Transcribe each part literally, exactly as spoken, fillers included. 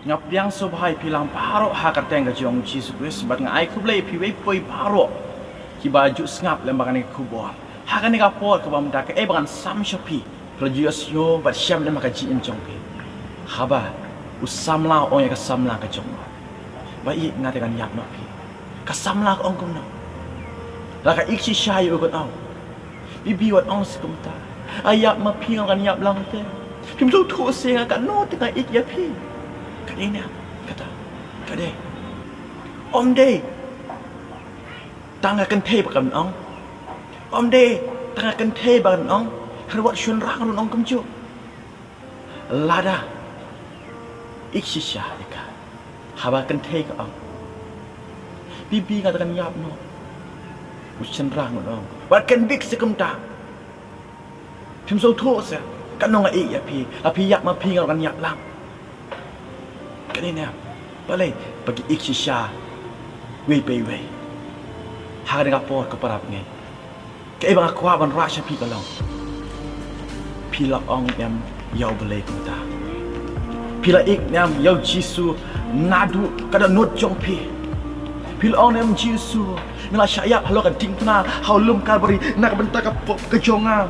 Nga pdiang sngewbha ïa phi lang baroh ha ka kyrteng ka jong u Jisu Khrist bad nga ai khublei ïa phi wei pa wei baroh kiba ju sngap lem bad kane ka khubor. Ha kane ka por kaba mynta kaei ba ngan sam sha phi, phi la ju ïohsngew bad shem lem ha ka jingim jong phi. Haba u samla u ong ïa ka samla ka jong u, ba ïeit nga te ngan ïap noh phi. Ka samla ka ong kumno? La ka ïeit shisha ïa u, kan ong. Bibi, wat ong sa kumta. Ai ïap ma phi, nga kan ïap lang te. Phim sngewthuh seh nga, katno te nga ïeit ïa phi. Ka dei ne, kata, ka dei. Ym dei tang ka kynthei ba kan ong. Ym dei tang ka kynthei ba kan ong. Hynrei wat shynrang ruh un ong kumjuh. Lada ïeit shisha ïa ka, haba kynthei ka ong, bibi, nga te ngan ïap noh, u shynrang un ong, wat convict sa kumta. Phim sngewthuh seh, katno nga ïeit ïa phi. La phi ïap ma phi, nga ruh ngan ïap lang. Kane ne, balei? Ba ki ïeit shisha wei pa wei. Ha kane ka por ko para bangeit, kaei ba nga kwah ban rah sha phi ka long, phi la ong ne em ïa U Blei kumta? Phi la ïeit ne em ïa U Jisu naduh ka dohnud jong phi? Phi la ong ne em, Jisu, me la shah ïap halor ka diengphna ha u lum Kalbari na ka bynta ka pop ka jong nga,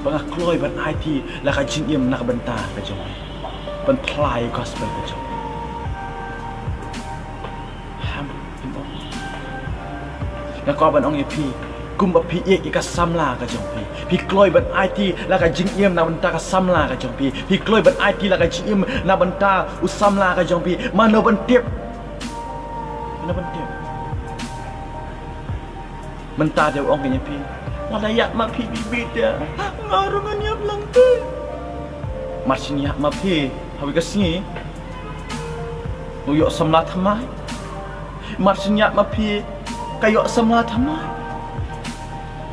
ba nga kloi ban aiti la ka jingim na ka bynta ka jong me, ban phla ïa u gospel ka jong me? Em, phim ong. Nga kwah ban ong ïa phi, kumba phi ïeit ïa ka samla ka jong phi, phi kloi ban aiti la ka jingim na bynta ka samla ka jong phi, phi kloi ban aiti la ka jingim na bynta u samla ka jong phi. Mano ban tip? Mano ban tip? Mynta te u ong ïa phi, lada ïap ma phi, bibi, te nga ruh ngan ïap lang te. Mar shen ïap ma phi ha kawei ka sngi, u ïoh samla thymmai. Mar shen ïap ma phi, ka ïoh samla thymmai.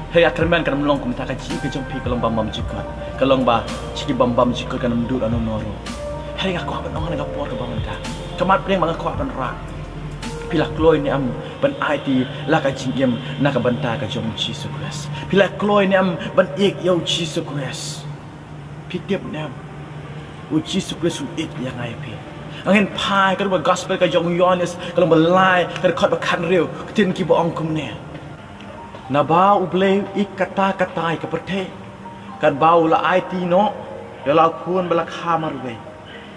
Hynrei ka kyrmen kan ym long kumta. Ka jingim ka jong phi ka long bym bam jukut, ka long ba sha ki bym bam jukut kan ym duh lano lano ruh. Hynrei nga kwah ban ong ha kane ka por kaba mynta, ka mat pdeng ba nga kwah ban rah, phi la kloi ne em ban aiti la ka jingim na ka bynta ka jong U Jisu Khrist? Phi la kloi ne em ban ïeit ïa U Jisu Khrist? Phi tip ne em, U Jisu Khrist u ïeit ïa nga ïa phi. Ngin phai katkum ka gospel ka jong u Ïoannis, ka lynnong ba lai, ka dkhot ba khathynriew, ka ktien kiba ong kumne: Naba U Blei u ïeit katta katta ïa ka pyrthei, katba u la aiti noh ïa la u Khun ba la kha marwei,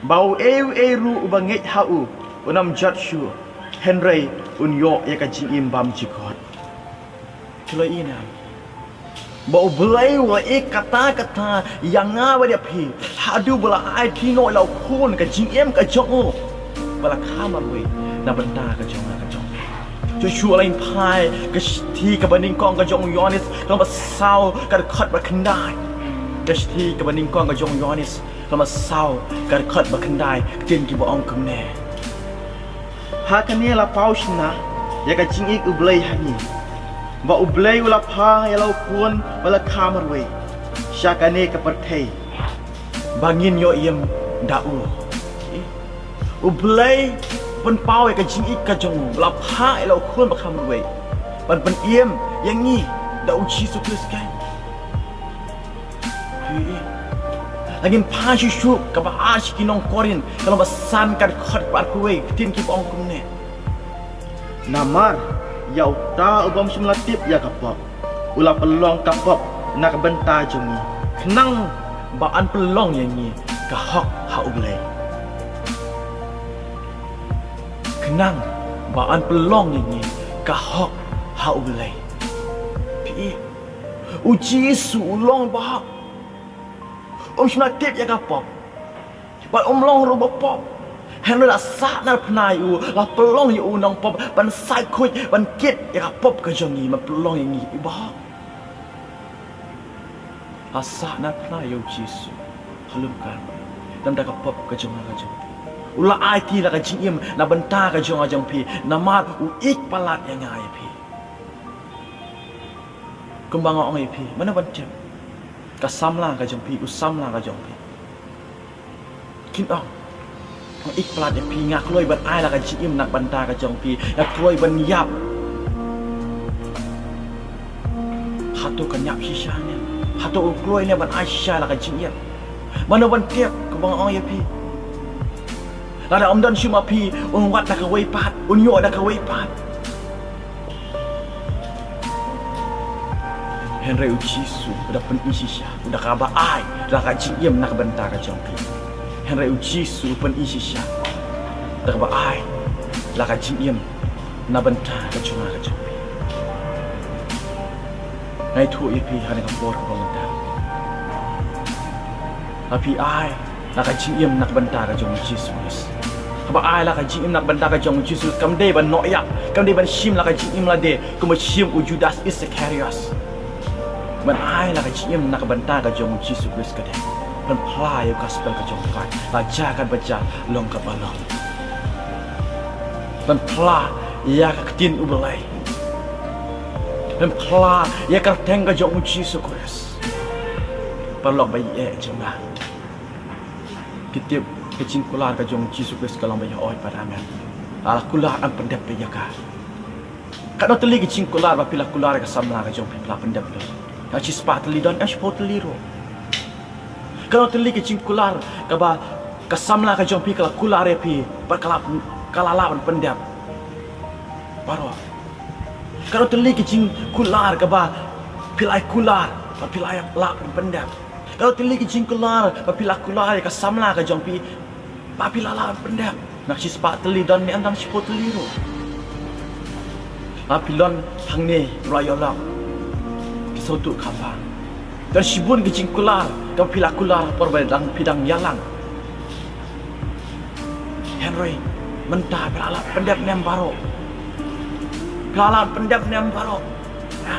ba uei uei ruh uba ngeit ha u un ym jot shuh, hynrei un ïoh ïa ka jingim bymjukut. Phi la ïohi ne em ba U Blei u la ïeit katta katta ïa nga bad ïa phi, haduh ba la aiti noh ïa la u Khun, ka jingim ka jong u, ba la kha marwei na bynta ka jong nga ka jong phi? Shuh shuh, la ngin phai ka shithi kaba nyngkong ka jong u Ïoannis, ka lynnong ba saw, ka dkhot ba khyndai. Ka shithi kaba nyngkong ka jong u Ïoannis, ka lynnong ba saw, ka dkhot ba khyndai, ka ktien kiba ong kumne: Ha kane la paw shna ïa ka jingïeit U Blei ha ngi, ba U Blei u la phah ïa la u Khun ba la kha marwei sha kane ka pyrthei, ba ngin ïoh im da u. U Blei u pynpaw ïa ka jingïeit ka jong u, la phah ïa la u Khun ba kha marwei ban pynim ïa ngi da U Jisu Khrist. Ka Phi, la ngin phai shuh shuh kaba ar sha ki nong Korinth, ka lynnong ba san, ka dkhot ba arphew wei, ka ktien kiba ong kumne: Namar ïa uta u bym shym la tip ïa ka pop, u la pynlong ka pop na ka bynta jong ngi, khnang ba yn pynlong ïa ngi ka hok ha U Blei. Khnang ba yn pynlong ïa ngi ka hok ha U Blei. Phi, U Jisu u long ba hok. Um shym la tip ïa ka pop, bad um long ruh ba pop. Hynrei la sahnarphna ïa u, la pynlong ïa u nongpop ban sait khuid, ban kit ïa ka pop ka jong ngi, ban pynlong ïa ngi uba hok. La sahnarphna ïa U Jisu ha lum Kalbari, namar ka pop ka jong nga ka jong phi. U la aiti la ka jingim na bynta ka jong nga jong phi, namar u ïeit palat ïa nga ïa phi. Kumba nga ong ïa phi, mano ban tip? Ka samla ka jong phi, u samla ka jong phi, kin ong: Nga ïeit palat ïa phi, nga kloi ban ai la ka jingim na ka bynta ka jong phi, nga kloi ban ïap. Hato kan ïap shisha ne? Hato u kloi ne ban ai shisha la ka jingim? Mano ban tip, kumba nga ong ïa phi? Lada ym don shuh ma phi, un wad da kawei pat, un ïoh da kawei pat. Hynrei u Jisu u da pyni shisha, u da kaba ai la ka jingim na ka bynta ka jong phi. Hynrei u Jisu u pyni shisha, da kaba ai la ka jingim na bynta ka jong nga ka jong phi. Nga ïathuh ïa phi ha kane ka por kaba mynta, la phi ai la ka jingim na ka bynta ka jong u Jisu Khrist. Kaba ai la ka jingim na ka bynta ka jong u Jisu Khrist kam dei ban noh ïap, kam dei ban shim la ka jingim lade kumba shim u Judas Iskariot. Ban ai la ka jingim na ka bynta ka jong u Jisu Khrist ka dei ban phla ïa u gospel ka jong u Trai la jaka ba jaka, long kaba long. Ban phla ïa ka ktien U Blei. Ban phla ïa ka kyrteng ka jong u Jisu Khrist. Paralok ba ïeit jong nga, ki tip ka jingkular ka jong u Jisu Khrist ka long ba ïoh oi pat, amen. La kular, yn pyndep ïa ka. Katno tylli ki jingkular ba phi la kular ïa ka samla ka jong phi, phi la pyndep lut? Ka shispah tylli don, ka shiphew tylli ruh. Katno tylli ki jingkular kaba ka samla ka jong phi ka la kular ïa phi, bad ka la, ka la lah ban pyndep baroh? Katno tylli ki jingkular kaba phi la kular bad phi la lah ban pyndep? Katno tylli ki jingkular ba phi la kular ïa ka samla ka jong phi, ba phi la lah ban pyndep? Na ka shispah tylli don ne, ym don, shiphew tylli ruh. La phi don hangne, la ïoh lok, ki sawtu kham bha. Don shibun ki jingkular kaba phi la kular por ba dang, phi dang ïalang. Hynrei mynta phi la lah pyndep ne em baroh? Phi la lah pyndep ne em baroh? Ha?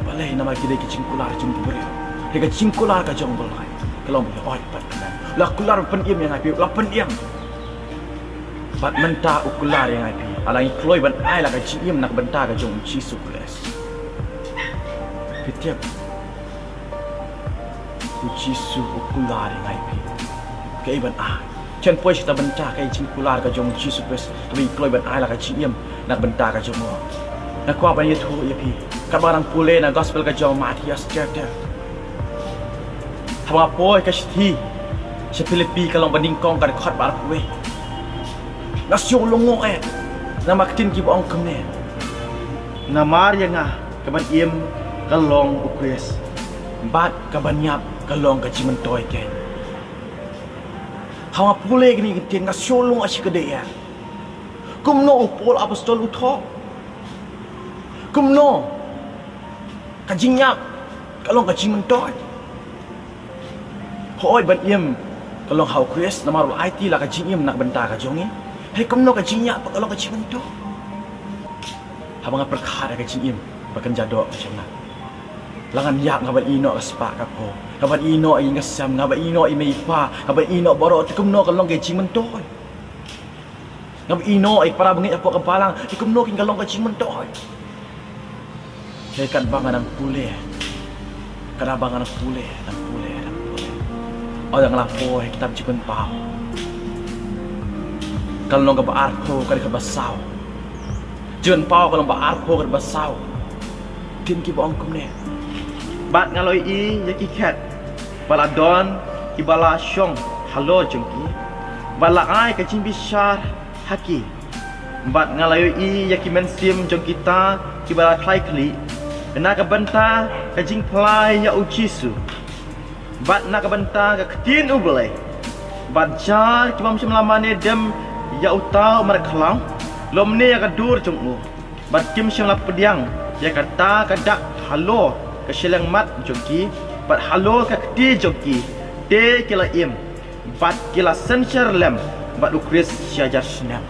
Balei? Namar ki dei ki jingkular jong ki briew. Dei ka jingkular ka jong U Blei ka long ba ïoh oi pat, amen. La kular ban pynim ïa nga ïa phi, la pynim. Bad mynta u kular ïa nga ïa phi. La ngi kloi ban ai la ka jingim na ka bynta ka jong u Jisu Khrist. Phi tip, u Jisu u kular ïa nga ïa phi. Kaei ban ai? Kin poi sha kata bynta ka jingkular ka jong u Jisu Khrist, kaba ngi kloi ban ai la ka jingim na ka bynta ka jong u. Nga kwah ban ïathuh ïa phi, katba nga dang pule na gospel ka jong u Mathaios chapter, haba nga poi ka shithi sha Philippi ka long ba nyngkong, ka dkhot ba arphew wei. Nga sngew lyngngoh eh, namar ka ktien kiba ong kumne: Namar ïa nga, ka ban im ka long u Khrist, bad ka ban ïap ka long ka jingmyntoi keiñ. Haba nga pule kine ki ktien, nga sngew lyngngoh shikatdei eh. Kumno u Paul apostol u thoh? Kumno ka jingïap ka long ka jingmyntoi? Hooid, ban im ka long ha u Khrist, namar u la aiti la ka jingim na ka bynta ka jong ngi. Hynrei kumno ka jingïap ka long ka jingmyntoi? Haba nga pyrkhat ïa ka jingim ba kynja doh ka jong nga, la ngan ïap, nga ban ïehnoh ka spah ka phew, nga ban ïehnoh ïa ka sem, nga ban ïehnoh ïa i mei i pa, nga ban ïehnoh baroh, te kumno ka long ka jingmyntoi? Nga ban ïehnoh ïa ki para bangeit hapoh ka balang, te kumno kin ka long ka jingmyntoi? Te katba nga dang pule, katba nga dang pule, dang pule, dang pule, oh, nga la poi ha kitab Jingpynpaw, ka lynnong kaba arphew, ka dkhot ba saw. Jingpynpaw ka lynnong ba arphew, ka dkhot ba saw. Ktien kiba ong kumne: Bad nga la ïohi ïa ki khet, ba la don kiba la shong halor jong ki, bad la ai ka jingbishar ha ki. Bad nga la ïohi ïa ki mynsiem jong kita kiba la khlai khlieh na ka bynta ka jingphla ïa u Jisu, bad na ka bynta ka ktien U Blei. Bad jar ki bym shym la mane dem ïa uta u mrad khlaw, lymne ïa ka dur jong u. Bad kim shym la pdiang ïa kata ka dak halor ka shyllangmat jong ki, bad halor ka kti jong ki, te ki la im, bad ki la synshar lem bad u Khrist shi hajar snem.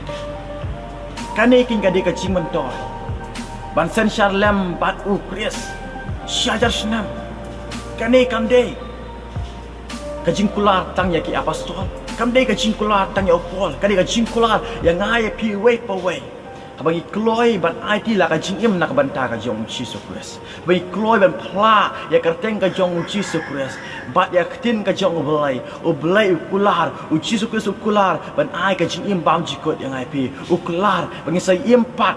Kane keiñ ka dei ka jingmyntoi, ban synshar lem bad u Khrist shi hajar snem. Kane kam dei ka jingkular tang ïa ki apostol, kam dei ka jingkular tang ïa u Paul, ka dei ka jingkular ïa nga ïa phi uwei pa uwei. Haba ngi kloi ban aiti la ka jingim na ka bynta ka jong u Jisu Khrist, haba ngi kloi ban phla ïa ka kyrteng ka jong u Jisu Khrist bad ïa ka ktien ka jong U Blei, U Blei u kular, u Jisu Khrist u kular ban ai ka jingim bymjukut ïa nga ïa phi. U kular ba ngin sa im pat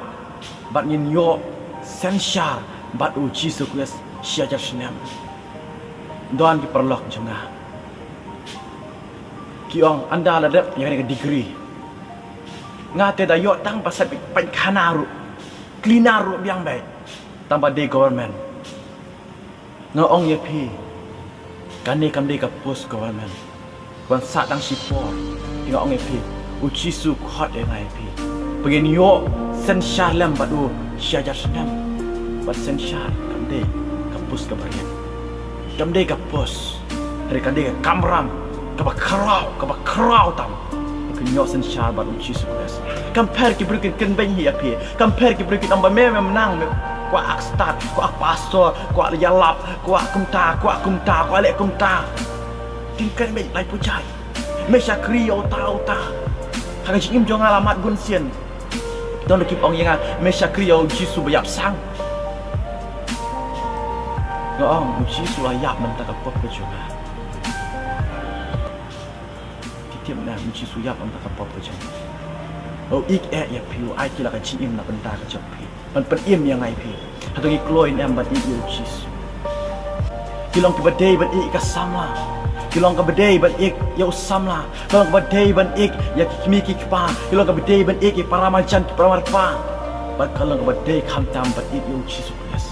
bad ngin ïoh synshar bad u Jisu Khrist shi hajar snem. Don ki paralok jong nga, Ki ong ynda la dep ïa kane ka degree, nga te da ïoh tang ba sah pynkhana ruh, cleaner ruh biang beit, tang ba dei government. Nga ong ïa phi, kane kam dei ka post government. Wan sah tang shipor, te nga ong ïa phi, U Jisu khot ïa nga ïa phi ba ngin ïoh synshar lem bad u shi hajar snem. Bad synshar kam dei ka post kaba rit, kam dei ka post, hynrei ka dei ka kamram kaba khraw, kaba khraw tam. Ba kin ïoh synshar bad U Jisu Khrist. Kam pher ki briew kin kynbeiñ hi ïa phi. Kam pher ki briew kin ong ba me, mem nang, me kwah ak stad, kwah ak pastor, kwah ïalap, kwah kumta, kwah kumta, kwah leh kumta. Kin kynbeiñ lai pujai. Me shakri ïa uta uta. Ha ka jingim jong nga la mat bun sien. Don ki ong ïa nga, me shakri ïa U Jisu ba ïap sang. Nga ong, U Jisu u ïap mynta ka pop ka jong nga. Ki tip ne em, U Jisu u ïap mynta ka pop ka jong nga. U ïeit eh ïa phi, u ai ki la ka jingim na bynta ka jong phi. Ban pynim ïa nga ïa phi. Hato ngi kloi ne em ban ïeit ïa U Jisu? Ki long kiba dei ban ïeit ïa ka samla. Ki long kiba dei ban ïeit ïa u samla. Ki long kiba dei ban ïeit ïa ki kmie ki kpa. Ki long kiba dei ban ïeit ïa ki para marjan, ki para marpa. Bad ki long kiba dei khamtam ban ïeit ïa U Jisu Khrist.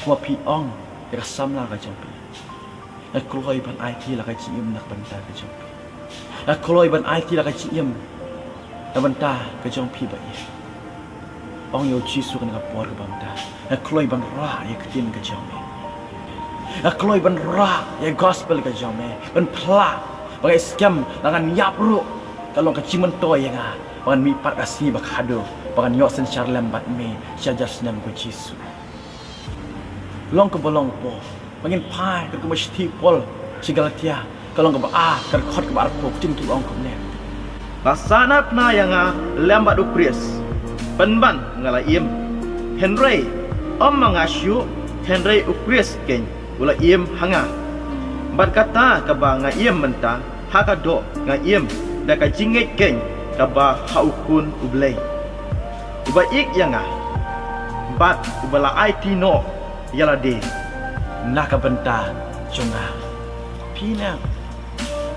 Kumba phi ong ïa ka samla ka jong phi, nga kloi ban aiti la ka jingim na ka bynta ka jong phi. Nga kloi ban aiti la ka jingim na bynta ka jong phi ba ïeit. Ong ïa U Jisu kane ka por kaba mynta, nga kloi ban rah ïa ka ktien ka jong me. Nga kloi ban rah ïa gospel ka jong me, ban phla ba nga skhem la ngan ïap ruh, ka long ka jingmyntoi ïa nga ba ngan mihpat ka sngi ba khadduh, ba ngan ïoh synshar lem bad me shi hajar snem, ko Jisu. Long kaba long u Paul, ba ngin phai katkum ba shithi u Paul sha ki Galatia, ka lynnong kaba ar, ka dkhot kaba arphew, ka ktien ka ong kumne: La sahnarphna ïa nga lem bad U Khrist, pynban nga la im. Hynrei ym ma nga shuh, hynrei U Khrist keiñ u la im ha nga. Bad kata kaba nga im mynta, ha ka doh nga im da ka jingngeit keiñ kaba ha U Khun U Blei, uba ïeit ïa nga bad uba la aiti noh ïa lade na ka bynta jong nga. Phi ne,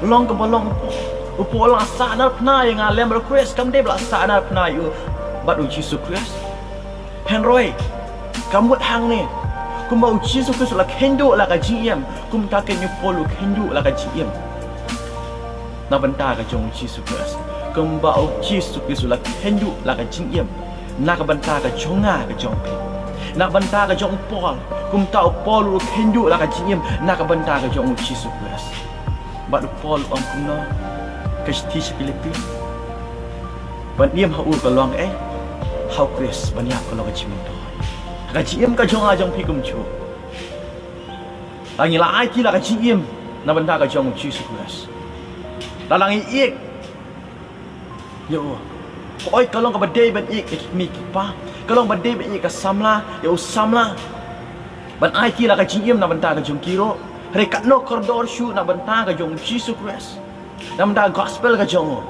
long kaba long u Paul, u Paul la sahnarphna ïa nga lem bad U Khrist, kam dei ba la sahnarphna ïa u bad U Jisu Khrist. Hynrei ka mut hangne, kumba U Jisu Khrist u la kheiñ duh la ka jingim, kumta keiñ u Paul u kheiñ duh la ka jingim na bynta ka jong U Jisu Khrist. Kumba U Jisu Khrist u la kheiñ duh la ka jingim na ka bynta ka jong nga, ka jong phi, na ka bynta ka jong u Paul, kumta u Paul u kheiñ duh la ka jingim na ka bynta ka jong U Jisu Khrist. Bad u Paul u ong kumno? Ka shithi sha ki Philippi: Ban im ha u ka long ei, ha U Khrist ban ïap ka long ka jingmyntoi. Ka jingim ka jong nga jong phi kumjuh, la ngi la aiti la ka jingim na bynta ka jong U Jisu Khrist, la ngi ïeit ïa u. Hooid, ka long kaba dei ban ïeit ïa ki kmie ki kpa, ka long ba dei ban ïeit ïa ka samla, ïa u samla, ban aiti la ka jingim na bynta ka jong ki ruh. Hynrei katno kordor shuh na bynta ka jong U Jisu Khrist, na bynta ka gospel ka jong u.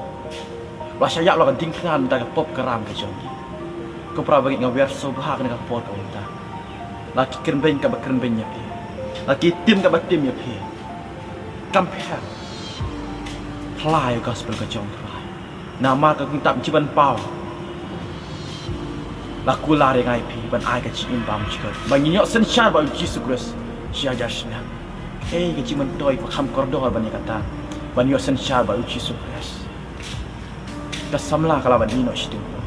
Ba shah ïap la ka diengphna na bynta ka pop ka ram ka jong ki. Ko para bangeit, nga wer sngewbha kane ka por ka mynta. La ki kren beiñ kaba kren beiñ ïa phi, la ki tim kaba tim ïa phi, kam pher. Phla ïa u gospel ka jong u Trai. Namar ka kyrteng jong u Trai la kular ïa nga ïa phi ban ai ka jingim ba mut ka, ba ngin ïoh synshar bad U Jisu Khrist shi hajar snem. Ei, ka jingmyntoi ba kham kordor ban ïa kata, ban ïoh synshar bad U Jisu Khrist. Ka samla ka lah ban ïehnoh shiteng por.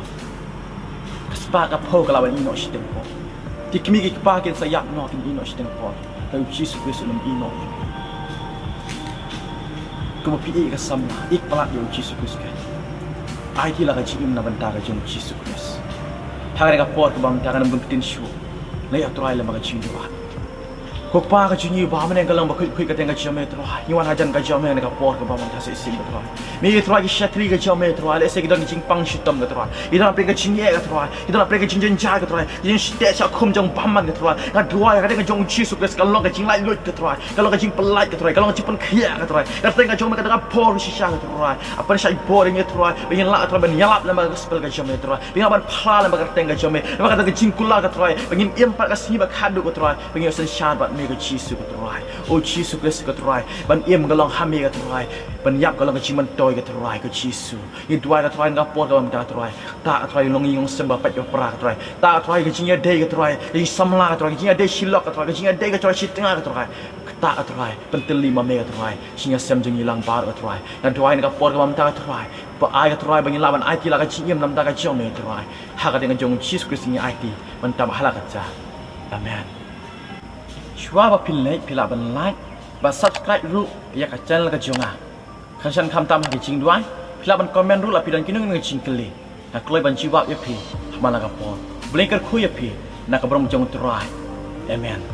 Ka spah ka phew ka lah ban ïehnoh shiteng por. Ki kmie ki kpa kin sa ïap noh, kin ïehnoh shiteng por. Hynrei U Jisu Khrist um ïehnoh. Kumba phi ïeit ïa ka samla, ïeit palat ïa U Jisu Khrist keiñ. Aiti la ka jingim na bynta ka jong U Jisu Khrist. Ha kane ka por kaba mynta ngan ym bun ktien shuh. Leit ha U Trai lem bad ka jingduwai. Ko Kpa ka jong ngi uba ha bneng, ka long ba khuid khuid ka kyrteng ka jong me Trai. Ngi wan hajan ka jong me ha kane ka por kaba mynta sa shisien ka Trai. Me Trai, ki shakri ka jong me Trai, lehse ki don ka jingpang shitom ka Trai. Ki don hapdeng ka jingeh ka Trai. Ki don hapdeng ka jingjynjar ka Trai. Ki jingshah teh shah khum jong bamon ka Trai. Nga duwai ha ka kyrteng ka jong U Jisu Khrist, ka long ka jinglaitluid ka Trai. Ka long ka jingpyllait ka Trai. Ka long ka jingpynkhiah ka Trai. Ka kyrteng ka jong me ka dang ka bor shisha ka Trai. Pynshai bor ïa ngi Trai. Ba ngin lah Trai ban ïalap lem bad ka gospel ka jong me Trai. Ba ngin lah ban phla lem bad ka kyrteng ka jong me. Lem bad ka jingkular ka Trai. Ba ngin im pat ka sngi ba khadduh ka Trai. Ba ngin ïoh synshar bad me. Ko Jisu ko Trai. O Jisu Khrist ko Trai. Ban im ka long ha me ko Trai. Ban ïap ka long ka jingmyntoi ko Trai ko Jisu. Ngi duwai ko Trai na ka por kaba mynta ko Trai. Kata ko Trai long ïing long sem ba pait ba pra ko Trai. Kata ko Trai ka jingïadei ko Trai. Ka jingsamla ko Trai. Ka jingïadei shi lok ko Trai. Ka jingïadei ko Trai shi tnga ko Trai. Kata ko Trai. Pyntylli ma me ko Trai. Jingïaseng jong ngi lang baroh ko Trai. Nga duwai na ka por kaba mynta ko Trai. Ba ai ko Trai ba ngin lah ban aiti la ka jingim na ka bynta ka jong me ko Trai. Ha ka kyrteng ka jong Jisu Khrist ngi aiti. Mynta bad ha la ka jingim. Amen. Shuwa ba phi leit phi lah ban like bad subscribe ruh ïa ka channel ka jong nga. Khamtam khamtam ha ki jingduwai phi lah ban comment ruh lada phi don kino kino ki jingkylli. Nga kloi ban jubab ïa phi ha man la ka por. Blei kyrkhu ïa phi na ka burom jong u Trai. Amen.